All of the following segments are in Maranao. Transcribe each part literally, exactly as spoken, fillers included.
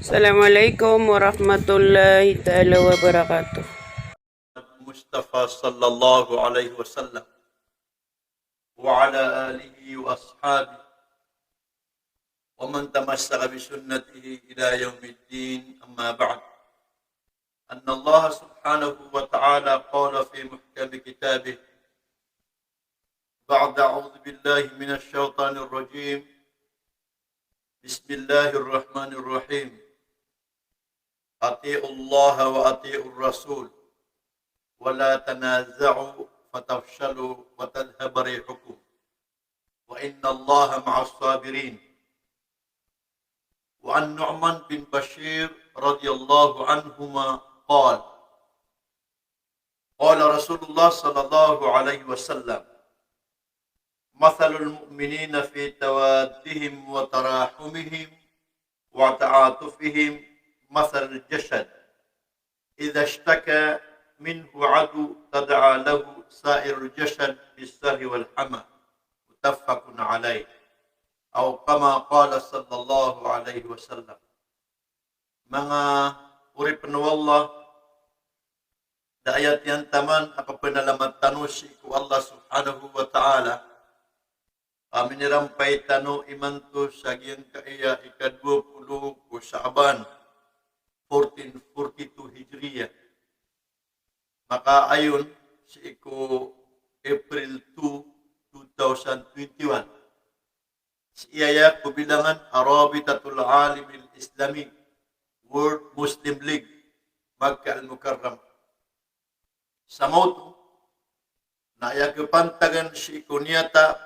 Assalamualaikum warahmatullahi taala wabarakatuh. Mustafa sallallahu alaihi wasallam wa ala alihi wa ashabihi wa man tamassaka bi sunnatihi ila yaumiddin, amma ba'd. Anna Allah subhanahu wa ta'ala qala fi muhkami kitabih, ba'da a'udhu billahi minash shaitanir rajim. Bismillahir rahmanir rahim. Ati'ullaha wa ati'ur rasul, wa la tanaza'u fatafshalu wa tadhhaba rihukum, wa innallaha ma'as sabirin. Wa an Nu'man bin Bashir radhiyallahu anhuma qal, qala Rasulullah sallallahu alaihi wasallam, mathalul mu'minina fi tawaddihim wa tarahumihim wa ta'atufihim mathalul jasad idha ishtaka minhu 'udwun tada'a lahu sa'irul jasad bis sahri wal huma. Muttafaqun alaih. Aw kama qala sallallahu alaihi wasallam. Manga oripn o Allah, da aya tiyantaman a kapnalamat tano sii ko Allah subhanahu wa ta'ala a minirampay tano imanto sa giyangkaya ikadowa polo ko Sha'ban, fourteen forty-two Hijriya. Makaayon sii ko April two, two thousand twenty-one. Sii aya ko bilangan a Rabitatul Alamil Islami, World Muslim League, Makkah Al Mukarramah. Sa maoto na aya kapantagan sii ko niyata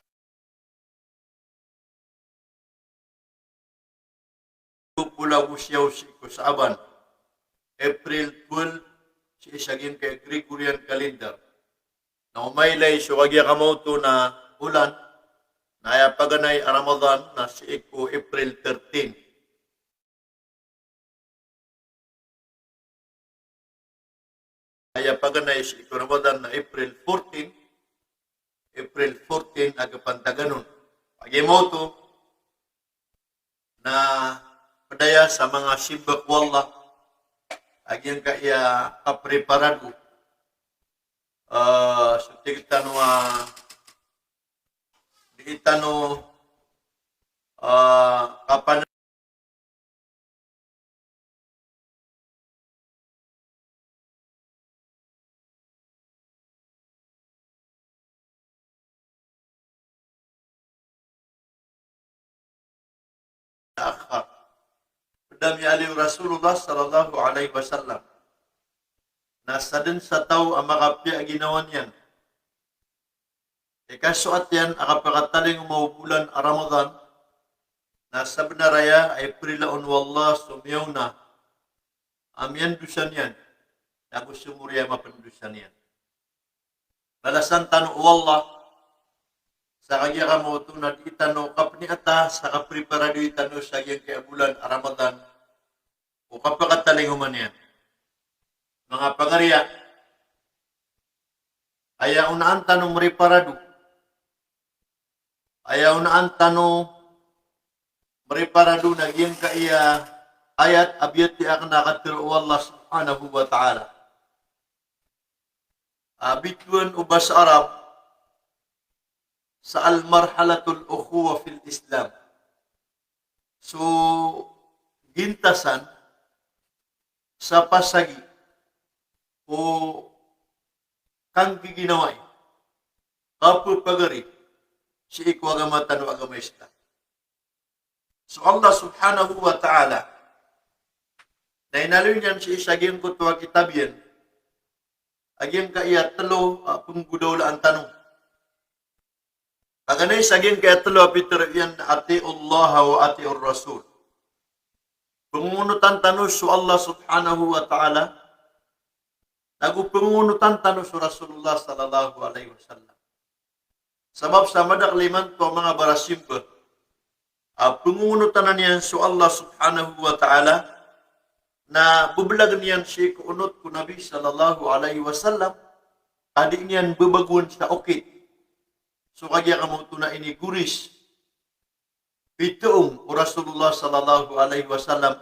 ko polo ago siyaw sii ko Sha'ban, April twelve, sii sa giyangkai Gregorian calendar. Na o mailay so kagiya kamaoto na olan, na aya paganay a Ramadan na sii ko April thirteen. Aya paganay sii ko Ramadan na April fourteen, April fourteen a kapantagan on. Kagiya maoto na pd aya sa manga simba ko Allah a giyangkaya kapreparado, eh, so tig tano a di tano, eh, kapan- Akhar. Pd a miyaaloy o Rasulullah sallallahu alaihi wasallam na sadn sa taw a makapiya a ginawa niyan, ikasoat iyan a kapakatalingoma o bolan a Ramadan, na sabnar aya a iprila on o Allah so miyaona a miyandosa niyan, nago so mori a mapndosa niyan. Balasan tano o Allah sa kagiya kamaoto na di tano kapniyata sa kapreparado tano sa giyangkaya bolan a Ramadan o kapakatalingoma niyan. Manga pagariya, aya onaan tano mriparado, aya onaan tano mriparado na giyangkaya ayat a biyatiya akn a katharo o Allah subhanahu wa ta'ala a bitowan o basa Arab sa al-marhalatul ukhuwah fil Islam. So gintasan sa pasagi o kanggiginawai, kapphagari sii ko agama tano a agama Islam. So Allah subhanahu wa ta'ala na inaloy niyan sii sa giyangkoto a kitab iyan a giyangkaya tlo a pnggodaolaan tano. Paganay sa giyangkaya tlo a pitharo iyan, ati'ullaha wa ati'ur rasul. Pngongonotan tano so Allah subhanahu wa ta'ala, nago pngongonotan tano so Rasulullah sallallahu alaihi wasallam. Sabap sa madakl imanto a manga barasimba a pngongonotan iyan so Allah subhanahu wa ta'ala, na bblagn iyan sii ko onot ko Nabi sallallahu alaihi wasallam, a di niyan bbagoon sa okit. So kagiya kamaoto na inigoris, pitoong o Rasulullah sallallahu alaihi wasallam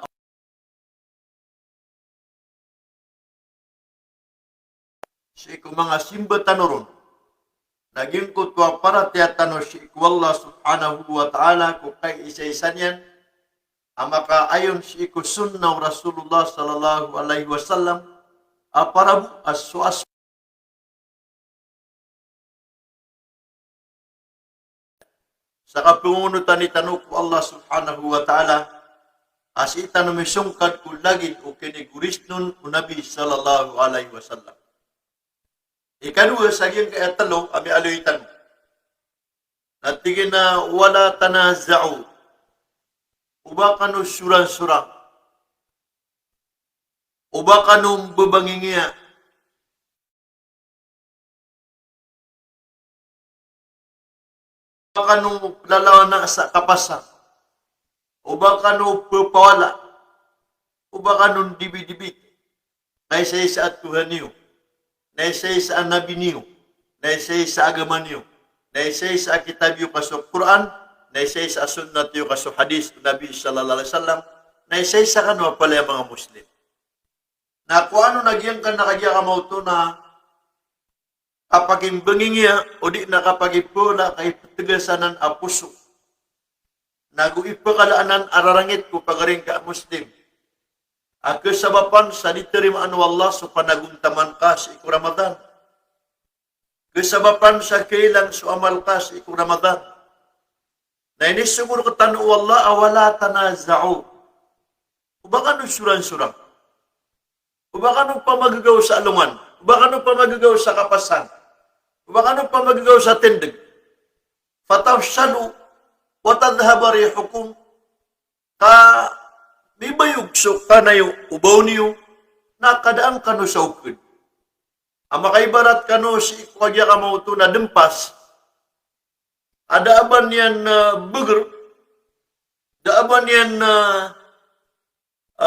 sii ko manga simba tano ron. Na giyangkoto a paratiyaya tano sii ko Allah subhanahu wa ta'ala ko kaisaisa niyan, a makaayon sii ko sunnah o Rasulullah sallallahu alaihi wasallam, a para bo a so, a so sa kapangongonotan tano ko Allah subhanahu wa ta'ala, a sii tano misongkad ko lagid o kinigorisnon o Nabi sallallahu alaihi wasallam. Ikadowa sa giyangkai a telo a miyaaloy tano. Na tig iyan a, "Wala tanaza'u." Oba kano soransorang. Oba kano mbabangingiya. Oba kano lalawana sa kapasang. Oba kano pepawala. Oba kano ndibidibit. Na isaisa a Tuhan iyo. Na isaisa a Nabi niyo. Na isaisa a agama niyo. Na isaisa a kitab iyo ka so Qur'an. Na isaisa a sunnat iyo ka so hadith o Nabi sallallahu alaihi wasallam. Na isaisa kano a palaya manga Muslim. Na kowan on a giyangkanan a kagiya ka maoto na kapakimbangingiya, odi na kapakipawala, ka iptegas anan a poso. Nago ipakala anan a rarangit ko pagari ngka a Muslim. A kasabapan sa di tarimaan o Allah so panagontaman ka sii ko Ramadan. Kasabapan sa kailang so amal ka sii ko Ramadan. Na inisogo rektano o Allah a wala tanaza'u. Oba kano soransorang. Oba kano pamagagaw sa alongan. Oba kano pamagagaw sa kapasang. Oba kano pamagagaw sa tindeg. Fatafshalu wa tadhhaba rihukum. Ka mibayog so kanayo o baw niyo, na kadaan kano sa oked. A makaibarat kano sii ko kagiya ka maoto na dempas. A da a ba niyan, eh, beger. Da a ba niyan, eh,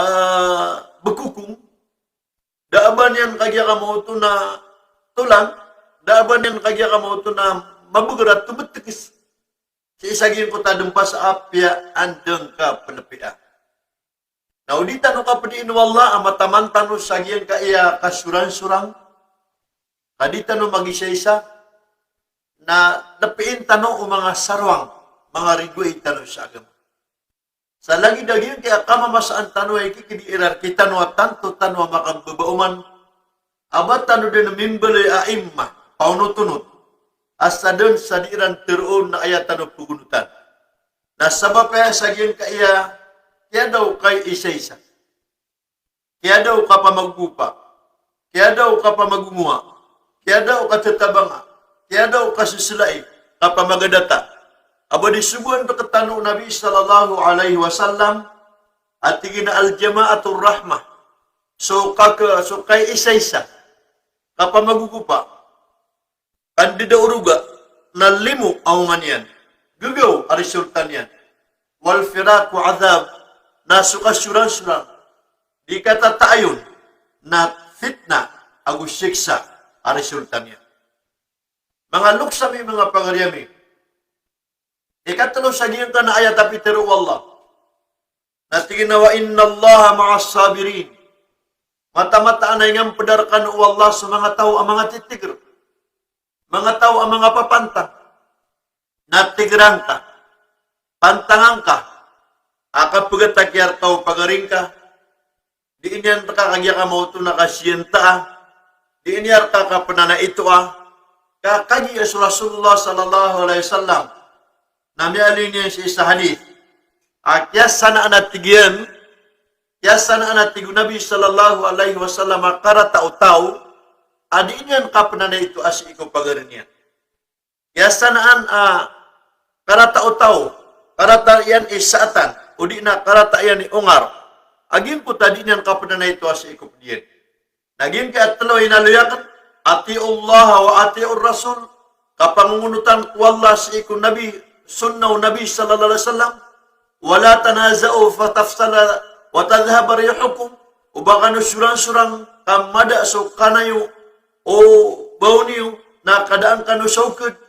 eh, bekokong. Da a ba niyan kagiya ka maoto na tolang. Da a ba niyan kagiya ka maoto na mabeger a tobetekes. Sii sa giyangkoto a dempas a apiya anda ngka pelepiya. Na o di tano kapediin o Allah a mataman tano sa giyangkaya kasoransorang, ka di tano magisaisa, na lepiin tano o manga sarowang, manga ridoay tano sa agama. Sa lagid a giyangkaya kamamasaan tano a ikikediirar kitano a tanto tano a makambabaoman, a ba tano den mimbaloy a a'imma, paonotonot, a sa den sa di iran teroon na aya tano pegonotan. Na sabap aya sa giyangkaya kiyadaw kaisaisa. Kiyadaw kapamagogopa. Kiyadaw kapamangongowa. Kiyadaw katetabanga. Kiyadaw kaseselai. Kapamagadata. A ba di sogoan rektano o Nabi sallallahu alaihi wasallam a tig iyan a al-jama'atu rahmah. So kake-, so kaisaisa. Kapamagogopa. Ka ndadaoroga na limo a onga niyan. Gegaw a resulta niyan. Wal firaqu adhab, na so kasoransorang, di katataayon, na fitna ago siksa a resulta niyan. Manga loks ami, manga pagari ami. Ikatelo sa giyangkanan a ayat a pitero o Allah. Na tig iyan a, "Wa innallaha ma'as sabirin." Mataan-mataan a ingampeda rekano o Allah so manga taw a manga titiger. Manga taw a manga papantang. Na tigeran ka. Pantangan ka. A kapegatakiya reka o pagari ngka. Di niyan reka kagiya ka maoto na kasiyantaa. Di niyan reka kapenanaitoa. Ka kagiya so Rasulullah sallallahu alaihi wasallam na miyaaloy niyan sii sa hadith a kiyasanaan a tig iyan, kiyasanaan a tig o Nabi sallallahu alaihi wasallam a karata o taw a di niyan kapenanaitoa sii ko pagari niyan. Kiyasanaan a karata o taw, karata iyan i saatan, odi na karata iyan i ongar, a giyangkoto a di niyan kapenanaitoa sii ko ped iyan. Na giyangkai a telo a inaloy aken, ati'ullaha wa ati'ur rasul, kapangongonotan ko Allah sii ko Nabi, sunnah o Nabi sallallahu alaihi wasallam, wala tanaza'u fatafshalu wa tadhhaba rihukum, oba kano soransorang ka mada so kanayo o baw niyo, na kadaan kano sa oked.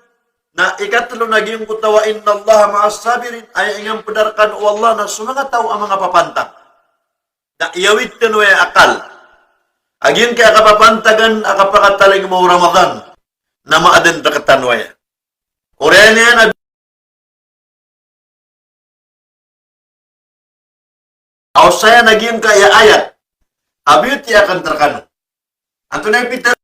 Na ikatelo na giyangkoto a wa innallaha ma'as sabirin, aya ingampeda rekano o Allah na so manga taw a manga papantang. Na iyawid tano aya akal. a giyangkaya kapapantagan a kapakatalingoma o Ramadan na maaden rektano aya. Oriyan iyan a aw saya na giyangkaya ayat a biyoti aken rekano. Antonaa i pitharo?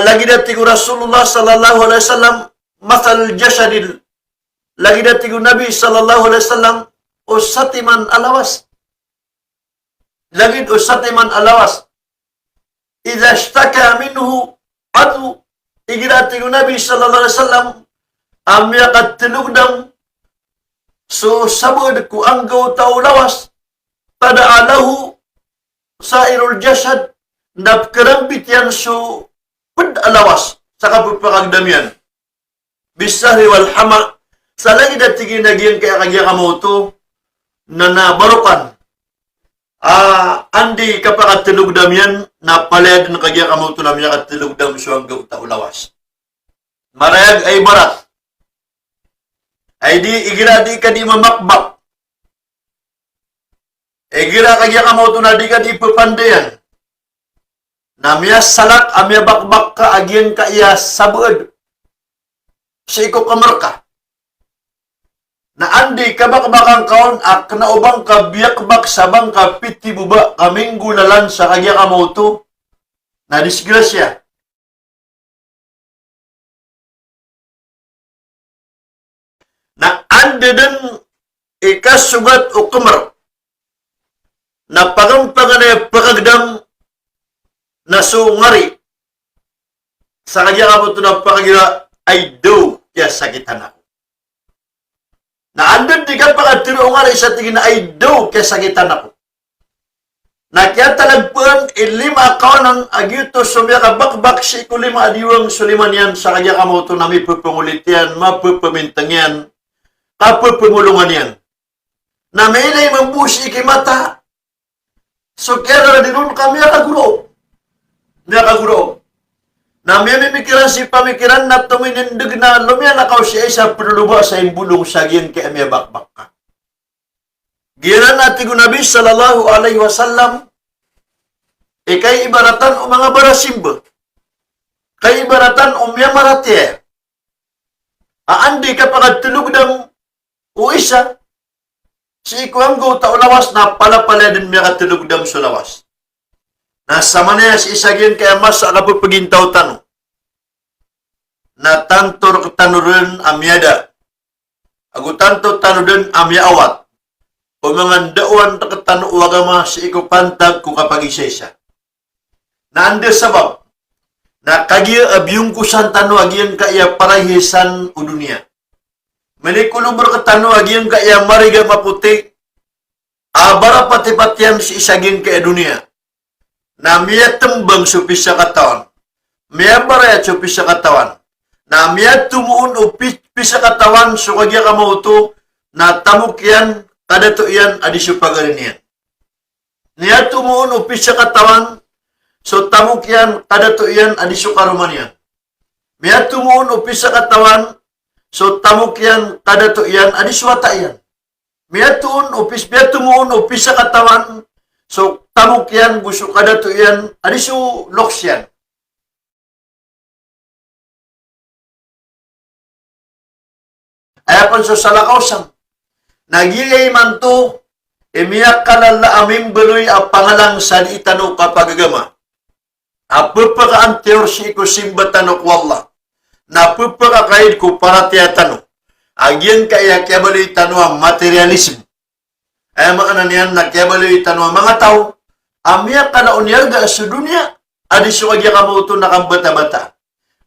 Lagid a tig o Rasulullah sallallahu alaihi wasallam, "Mathalul jasadil." Lagid a tig o Nabi sallallahu alaihi wasallam, o satiman a lawas. Lagid o satiman a lawas. "Idha ishtaka minhu udhwun." Igira a tig o Nabi sallallahu alaihi wasallam, a miyakatelogdam so sabaad ko anggawta o lawas, "tada'a lahu sa'irul jasad." Na pekerambit iyan so ped a lawas sa kapepakagdam iyan. "Bisahri wal hama." Sa lagid a tig iyan a giyangkaya kagiya kamaoto na, na barokan. Ah, anda i kapakatelogdam iyan, na palaya den kagiya kamaoto na miyakatelogdam so anggawta o lawas. Marayag a ibarat. Ay di, igira di ka di mamakbak. Igira kagiya kamaoto na di ka di pepandayan. Na miyasalak a miyabakbak ka a giyangkaya sabaad sii ko kemer ka. Na anda i kabakbakan ka on a kena o ba ngka biyakbak sa ba ngka piti boba ka minggolalan sa kagiya kamaoto na disgrasya. Na anda den i kasogat o kemer na pagampangan a pakagdam na so ngari sa kagiya kamaoto na pakagira, "Ay daw, kiyasakitan ako." Na anda di kapakatero o ngari sa tig iyan a, "Ay daw, kiyasakitan ako." Na kiyatalagpaan i lima a kawanan a giyoto so miyakabakbak sii ko lima a diwang so lima niyan sa kagiya kamaoto na mipepengolit iyan, mapepeminteng iyan, kapepemolongan iyan. Na miyailay mambo sii ki mata so kiyararadi ron ka miyakagoraok. Miyakagoraok. Na miyamimikiran si pamikiran na tominindeg na lomiyalakaw si isa peloloba sa imbolong sa giyangkaya miyabakbak ka. Giyanan a tig o Nabi sallallahu alaihi wasallam, i kaibaratan o manga barasimba, kaibaratan o miyamaratiyaya, a anda i kapakatelogdam o isa sii ko anggawta o lawas na palapalaya den miyakatelogdam so lawas. Na samanaya sii sa giyangkaya masa a kapepegintaw tano na tanto rektano den a miyada ago tanto tano den a miyaawat o manga ndaowan rektano o agama sii ko pantag ko kapagisaisa. Na anda sabap na kagiya a biyongkosan tano a giyangkaya parahiyasan o doniya. Minikolob rektano a giyangkaya mariga mapoti a barapatipatiyan sii sa giyangkaya doniya. Na miyatembang so pisakatawan, miyabarayat so pisakatawan, na miyatomoon o pi-, pisakatawan so kagiya kamaoto na tamok iyan, kadato iyan a di so pagari niyan. Miyatomoon o pisakatawan so tamok iyan, kadato iyan a di so karoma niyan. Miyatomoon o pisakatawan so tamok iyan, kadato iyan a di so wata iyan. Miyatoon o pis-, miyatomoon o pisakatawan so tamok iyan go so kadato iyan a di so loks iyan. Aya pen so salakaw san na giyai imanto i miyakalala a mimbaloy a pangalang sa dii tano kapagagama a pepakaantiyor sii ko simba tano ko Allah, na pepakakaid ko paratiyaya tano a giyangkaya kiyabaloy tano a materialism. Aya maana niyan na kiyabaloy tano a manga taw a miyakala o niyarga so doniya a di so kagiya kamaoto na kambatabata.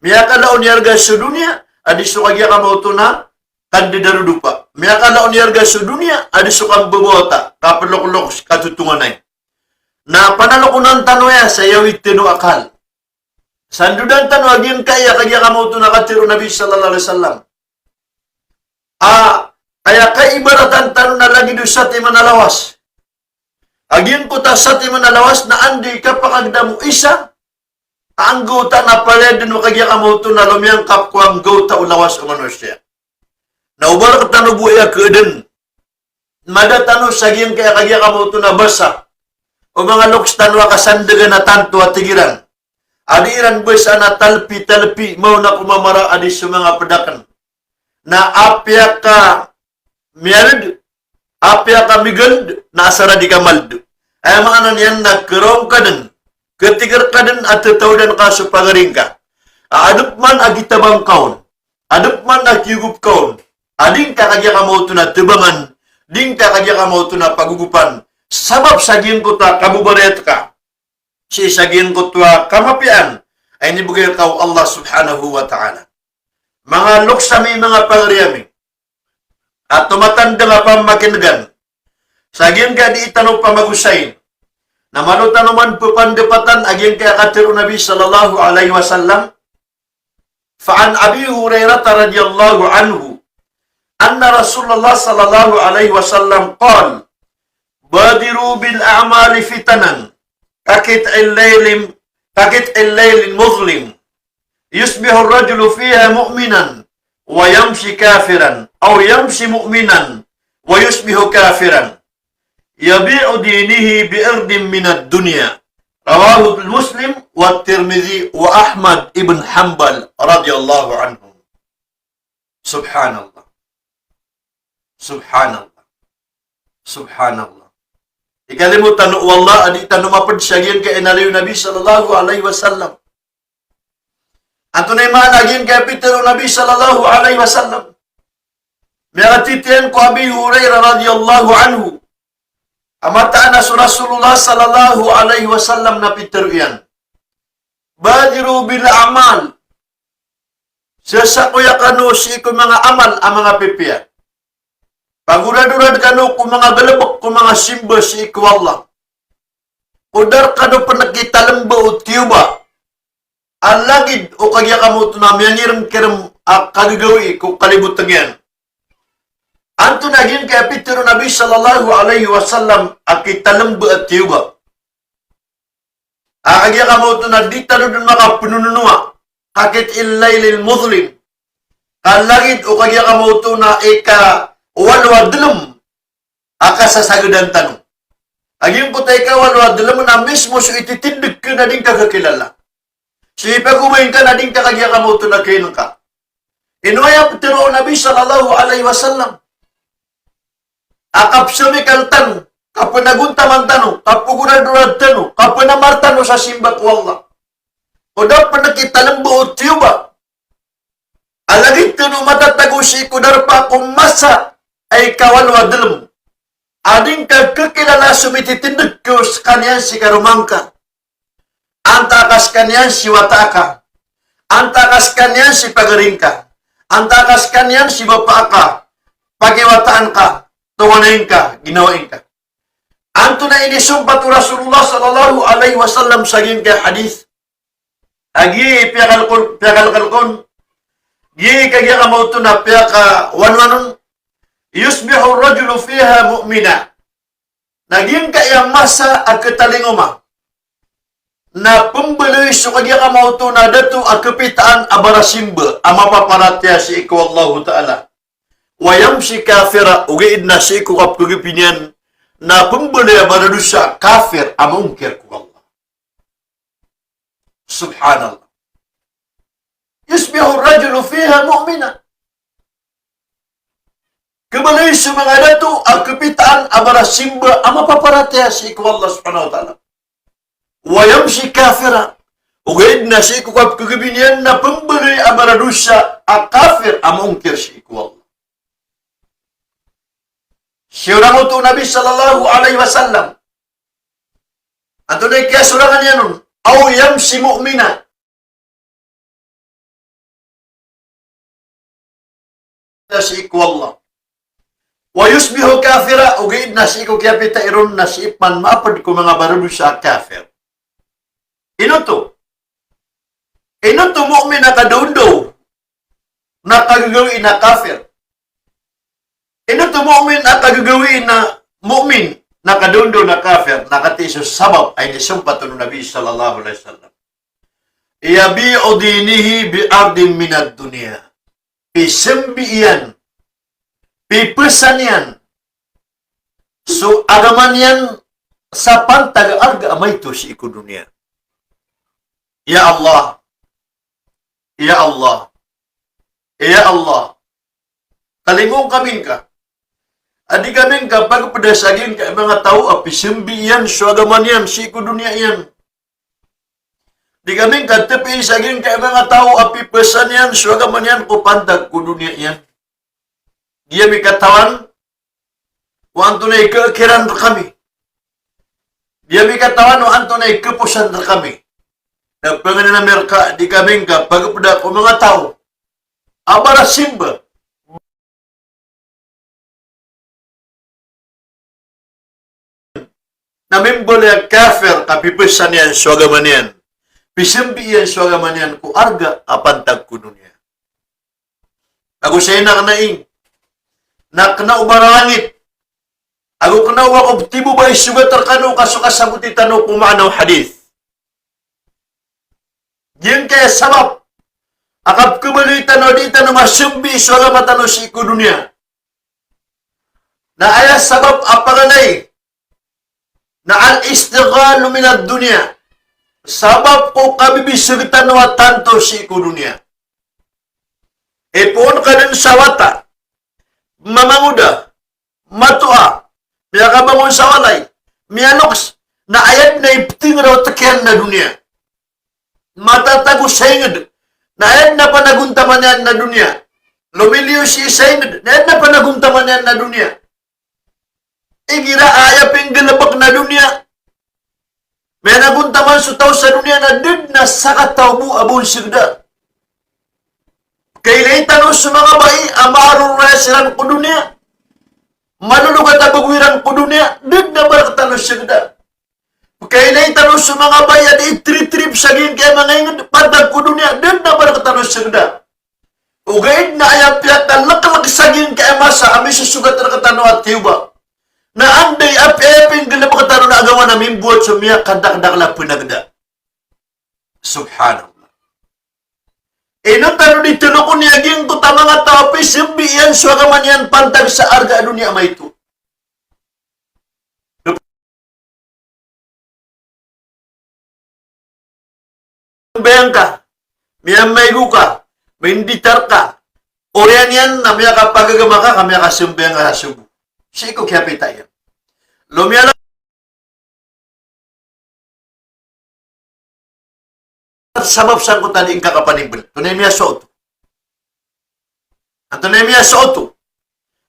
Miyakala o niyarga so doniya a di so kagiya kamaoto na kandidarodopa. Miyakala o niyarga so doniya a di so kambabawata, kapelokloks, katotonganay. Na panalokona tano aya sa iyawid tano a akal. Sandodan tano a giyangkaya kagiya kamaoto na katharo o Nabi sallallahu alaihi wasallam a, aya kaibaratan tano na lagid o satiman a lawas. A giyangkoto a satiman a lawas na anda i kapakagdam o isa a anggawta na palaya dn o kagiya kamaoto na lomiyangkap ko anggawta o lawas o manosiya. Na o ba rktano bo aya kdn, mada tano sa giyangkaya kagiya kamaoto na basa o manga loks tano a kasandgan a tanto a tig iran a di iran basa na talpi-talpi, maona ko mamara a di so manga pd akn. Na apiya ka miyald, apiya ka migald, na asar a di ka mald. Aya maana niyan na keraw ka dn, ketig rka dn a tatawdan ka so pagari ngka. A adn pman a gitabang ka on, adn pman a kiyogop ka on, a di ngka kagiya kamaoto na tabangan, di ngka kagiya kamaoto na pagogopan. Sabap sa giyangkoto a kababarayat ka sii sa giyangkoto a kamapiyaan a inibgay rka o Allah subhanahu wa ta'ala. Manga loks ami, manga pagari ami a tomatandang a pamakin'gan, sa giyangkaya di tano pamagosayin, na malo tano man pepandapatan a giyangkaya katharo o Nabi sallallahu alaihi wasallam. Fa an Abi Hurairah radhiyallahu anhu anna Rasulullah sallallahu alaihi wasallam qal, "Badiru bil a'mali fitanan ka qit'il laylin, ka qit'il laylil muzlim, yusbihu ar-rajulu fiha mu'minan wa yamsi kafiran, aw yamsi mu'minan wa yusbihu kafiran, yabi'u dinahu bi 'irdin minad dunya." Rawahu Muslim wa Tirmidzi wa Ahmad ibn Hanbal radhiyallahu anhum. Subhanallah. Subhanallah. Subhanallah. Ikalimo tano o Allah a di tano mapd sa giyangkaya inaloy o Nabi sallallahu alaihi wasallam. Antonaa i maana a giyangkaya pitharo o Nabi sallallahu alaihi wasallam? Miyakatitiyan ko Abi Hurairah radhiyallahu anhu a mataan a so Rasulullah sallallahu alaihi wasallam na pitharo iyan, "Badiru bil a'mal." Sasakoya kano sii ko manga amal a manga pipiya. Pagoradorad kano ko manga galbk ko manga simba sii ko Allah. O da rkano pn kitalmba o tiyoba a lagid o kagiya kamaoto na miyangirmkirm a kagagawii ko kalibotng iyan. Antonaa giyangkaya pitharo o Nabi sallallahu alaihi wasallam a kitalmba a tiyoba? A kagiya kamaoto na di tano dn makapnononoa, ka qit'il laylil muzlim. Ka lagid o kagiya kamaoto na ikawalo a dlm a kasasagadan tano. A giyangkoto a ikawalo a dlm na mismo so ititindg ka na di ngka kakilala. So ipagobay ngka na di ngka kagiya kamaoto na kain ka. Ino aya pitharo o Nabi sallallahu alaihi wasallam? A kapsamikal tano, kapnagontaman tano, kapagoradorad tano, kapnamar tano sa simba ko Allah, o da pn kitalmba o tiyoba a lagid tano matatago sii ko darpa ko masa a ikawalo a dlm a di ngka kakilala so mititindg ko skaniyan si karoma ngka. Antaa ka skaniyan si wata aka, antaa ka skaniyan si pagari ngka, antaa ka skaniyan si bapa aka, pakiwataan ka, tonganay ngka, ginawai ngka. Antonaa i inisompat o Rasulullah sallallahu alaihi wasallam sa giyangkaya hadith? A giya piyakalkol, piyakalkol kon, giya kagiya kamaoto na piyakawanwan on, "Yusbihu ar-rajulu fiha mu'mina." Na giyangkaya masa a khatalingoma na pmbaloy so kagiya kamaoto na dato a khapitaan a barasimba a mapaparatiyaya sii ko Allahu Ta'ala. Wa yamsi kafira, ogaid na sii ko kapkhagipi niyan na pmbaloy a baradosa a kafir a maongkir ko Allah. Subhanallah. Yusbihu ar-rajulu fiha mu'mina. Khabaloy so manga dato a khapitaan a barasimba a mapaparatiyaya sii ko Allah subhanahu wa ta'ala. Wa yamsi kafira. Ogaid na sii ko kapkhagipi niyan na pmbaloy a baradosa a kafir a maongkir sii ko Allah. Siyorangoto o Nabi sallallahu alaihi wasallam. Antonaa i kiyasorangan iyan on? Aw yamsi mu'mina. Na sii ko Allah. Wa yusbihu kafira, ogaid na sii ko kiyapita iron na sii pman maapd ko manga baradosa a kafir. Ino oto? Ino oto mu'min a kadaondaw na kagagawii na kafir? Ino oto mu'min a kagagawii na mu'min na kadaondaw na kafir? Na katii so sabap a inisompat o Nabi sallallahu alaihi wasallam. Yabi'u dinahu bi ardin minad dunya. Pisambi iyan, pipesan iyan so agama niyan sa pantag a arga a maito sii ko doniya. Ya Allah. Ya Allah. Ya Allah. Talingoma kami ngka a di kami ngka pagpeda sa giyangkai a manga taw a pisambi iyan so agama niyan sii ko doniya iyan. Di kami ngka tepii sa giyangkai a manga taw a pipesan iyan so agama niyan ko pantag ko doniya iyan. Di ami katawan o antonaa i kekiran rekami. Di ami katawan o antonaa i keposan rekami. Na pengenan ami reka, di kami ngka pagpeda ko manga taw a barasimba na mimbaloy a kafir ka pipesan iyan so agama niyan, pisambi iyan so agama niyan ko arga a pantag ko doniya. Ago saya na kena ing, na kena o baralangit ago kena o wako tibo ba i sogat rekano ka so kasaboti tano ko maana o hadith. Giyangkai a sabap a kapekebaloy tano a di tano masambi so agama tano sii ko doniya na aya sabap a paganay na al-ishtighal minad dunya. Sabap ko kabibiseg tano a tanto sii ko doniya. Ipoon ka den sa wata, mamangoda, matoa, miyakabangon sa walay, miyanoks, na aya den a ipeting ron o tekian na doniya. Matatago sa inged, na aya den a panagontaman iyan na doniya. Lomiliyo sii sa inged, na aya den a panagontaman iyan na doniya. Igira aya pinggalebek na doniya, miyanagontaman so taw sa doniya na da den a sakataw bo a ba on segda. Kailay tano so manga bai a maaroraya siran ko doniya, malologat a bago iran ko doniya, da den a ba rektano segda. Kailay tano so manga bai a di itritrip sa giyangkai a manga inged pantag ko doniya, da den a ba rektano segda. Ogaid na aya piyakaleklek sa giyangkai a masa a misosogat rektano a tiyoba na anda i apiya pinggalebek tano na agama na mimbowat so miyakadakdakl a penagda. Subhanallah. Ino tano di tolokoni a giyangkoto a manga taw a pisambi iyan so agama niyan pantag sa arga a doniya a maito. Sambayang ka, miyamaigo ka, minditar ka, oriyan iyan na miyakapagagama ka, ka miyakasambayang ka sa sobo. Sii ko kiyapita iyan. Lomiyalan sabap sangkoto a di ngka kapanimbel. Antonaa i miyasowa oto? Antonaa i miyasowa oto?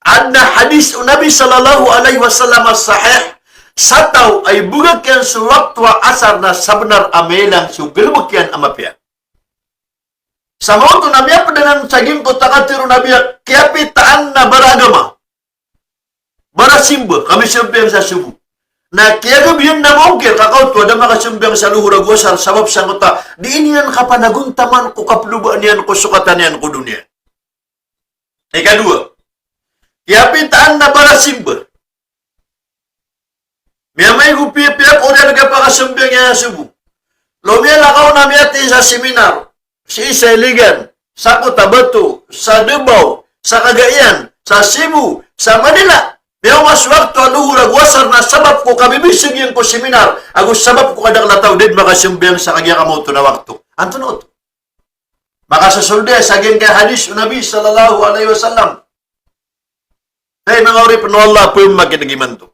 Adn a hadis o Nabi sallallahu alaihi wasallam a sahih, sa taw a ibegak iyan so wakto a asar na sabenar a miyailay so galebek iyan a mapiya. Sa maoto na miyaped anan sa giyangkoto a katharo o Nabi a kiyapitaan na baragama, barasimba, ka misambayang sa sobo. Na kiyagabiyan na maongkir ka kaoto a da makasambayang sa lohor ago asar sabap sangkoto a di niyan kapanagontaman ko kaplobaan iyan ko sokatan iyan ko doniya. Ikadowa, kiyapitaan na barasimba. Miyamaigo piyapiya ko oriyan a kapakasambayang iyan sa sobo. Lomiyalakaw na miyatay sa seminar sii sa Iligan, sa Cotabato, sa Davao, sa Cagayan, sa Cebu, sa Manila. Miyaoma so wakto a lohor ago asar na sabap ko kabibiseg iyan ko seminar ago sabap ko kadakl a taw, da den makasambayang sa kagiya kamaoto na wakto. Antonaa oto? Makasosold iyan sa giyangkai a hadis o Nabi sallallahu alaihi wasallam. Hay manga oripen o Allah, pemakineg imanto.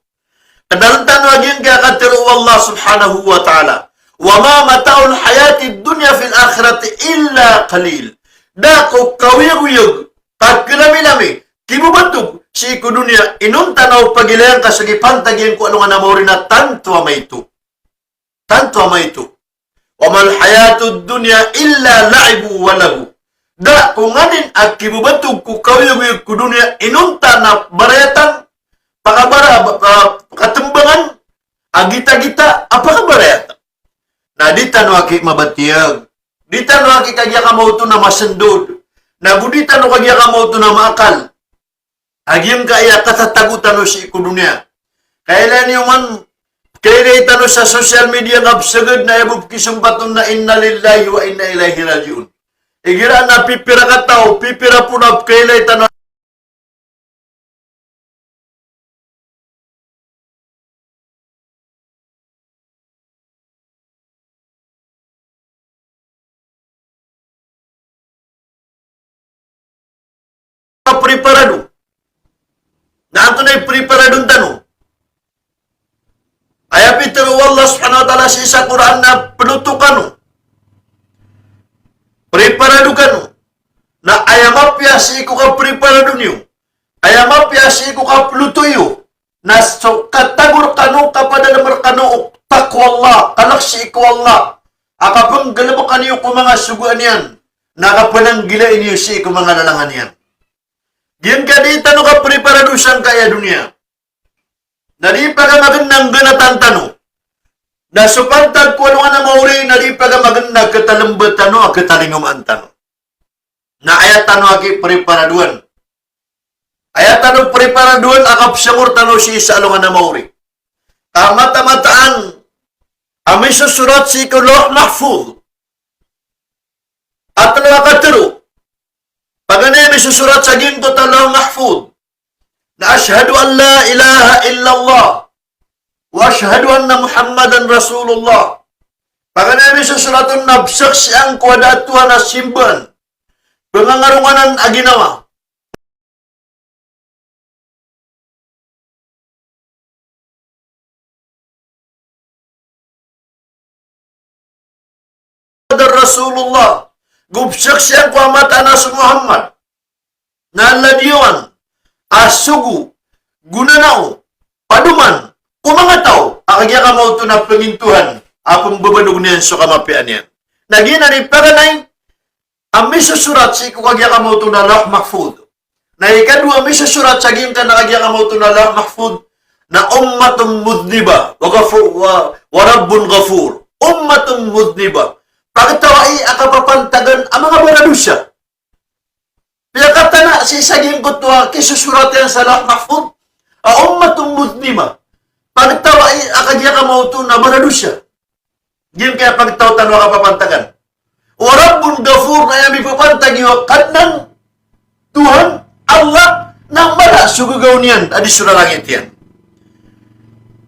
Kenalen tano a giyangkai a katharo o Allah subhanahu wa ta'ala, "Wa ma mata'ul hayatid dunya fil akhirati illa qalil." Da ko kaoyagoyag, kakelamilami, kibebetog sii ko doniya inonta na o pagilayan ka so gii pantag iyan ko alongan a maori na tanto a maito. Tanto a maito. "Wa mal hayatud dunya illa la'ibun wa lahw." Da ko nganin a kibebetog ko kaoyagoyag ko doniya inonta na barayatan, pakabara, ah, katembangan, a gitagita a pakabarayatan. Na di tano aki mabatiyag. Di tano aki kagiya kamaoto na masendod. Na go di tano kagiya kamaoto na maakal. A giyangkaya katatago tano sii ko doniya. Kailay niyo man, kailay tano sa social media na beseged na aya bo pekisempat on na inna lillahi wa inna ilaihi raji'un. Igira na pipira kataw, pipira pona pekailay tano preparado. Na antonaa i preparadon tano? Aya pitero o Allah subhanahu wa ta'ala sii sa Qur'an na peloto kano. Preparado kano. Na aya mapiya sii ko kapreparado niyo, aya mapiya sii ko kapeloto iyo, na so katago rekano, kapadalem rekano o taqwa Allah, kalek sii ko Allah, a kapenggalebeka niyo ko manga sogoan iyan, na kapananggilai niyo sii ko manga lalangan iyan. Giyangkaya di tano kapreparado sangkaya doniya. Na di pagamagen a nggenatan tano. Na so pantag ko alongan a maori na di pagamagen a ketalemba tano a ketalingomaan tano. Na aya tano aki preparadoan. Aya tano preparadoan a kapesengor tano sii sa alongan a maori. Ka mataan-mataan a misosorat sii ko Lawh Mahfudh a telo a katero. Paganay a misosorat sa giyangkoto a Lawh Mahfudh na ashhadu an la ilaha illallah wa ashhadu anna Muhammadan Rasulullah. Paganay a misosorat on na besaksian ko a da a Tuhan a simbaan, pengangaronganan a ginawa, Muhammadan Rasulullah. Go besaksian ko a mataan a so Muhammad na ladiyawan a sogo, gonanao, padoman ko manga taw a kagiya kamaoto na pengintohan a pembabanog niyan so kamapiya niyan. Na giyanan i paganay a misosorat sii ko kagiya kamaoto na Lawh Mahfudh. Na ikadowa a misosorat sa giyangkanan a kagiya kamaoto na Lawh Mahfudh na ummatun mudhnibah wa ghafu-, wa, wa rabbun ghafur. Ummatun mudhnibah. Pagtawai a kapapantagan a manga baradosa. Piyakatana sii sa giyangkoto a kisosorat iyan sa Lawh Mahfudh a ummatun mudhnibah. Pagtawai a kagiya kamaoto na baradosa. Giyangkaya pagtaw tano a kapapantagan. Wa rabbun ghafur, na aya mipapantag iyo a Kadnan, Tuhan, Allah, na mala so gagaw niyan a di so lalangit iyan.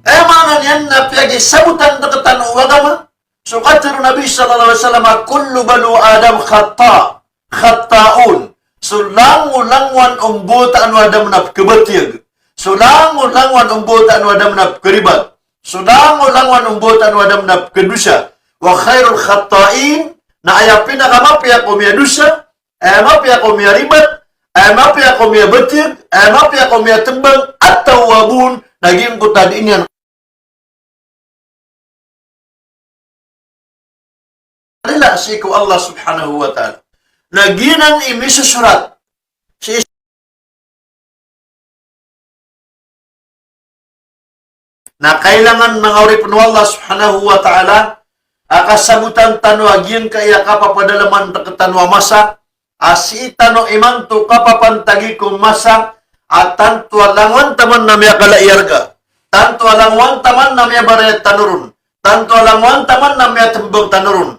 Aya maana niyan na piyakisabotan rektano o agama, so katero o Nabi sallallahu alaihi wasallam a kullu banu Adam khata', khata'un. So langolangowan o mbawataan o Adam na pekabatiyag. So langolangowan o mbawataan o Adam na pekaribat. So langolangowan o mbawataan o Adam na pekadosa. Wa khairul khata'in, na aya pinakamapiya ko miyadosa, aya mapiya ko miyaribat, aya mapiya ko miyabatiyag, aya mapiya ko miyatembang, at-tawwabun, na giyangkoto a dii niyan rila sii ko Allah subhanahu wa ta'ala. Na giyanan i misosorat sii. Na kailangan manga oripen o Allah subhanahu wa ta'ala a kasabotan tano a giyangkaya kapapadalaman rektano a masa, a sii tano imanto kapapantagi ko masa a tanto a langowan taman na miyakala i arga, tanto a langowan taman na miyabarayat tano ron, tanto a langowan taman na miyatembang tano ron,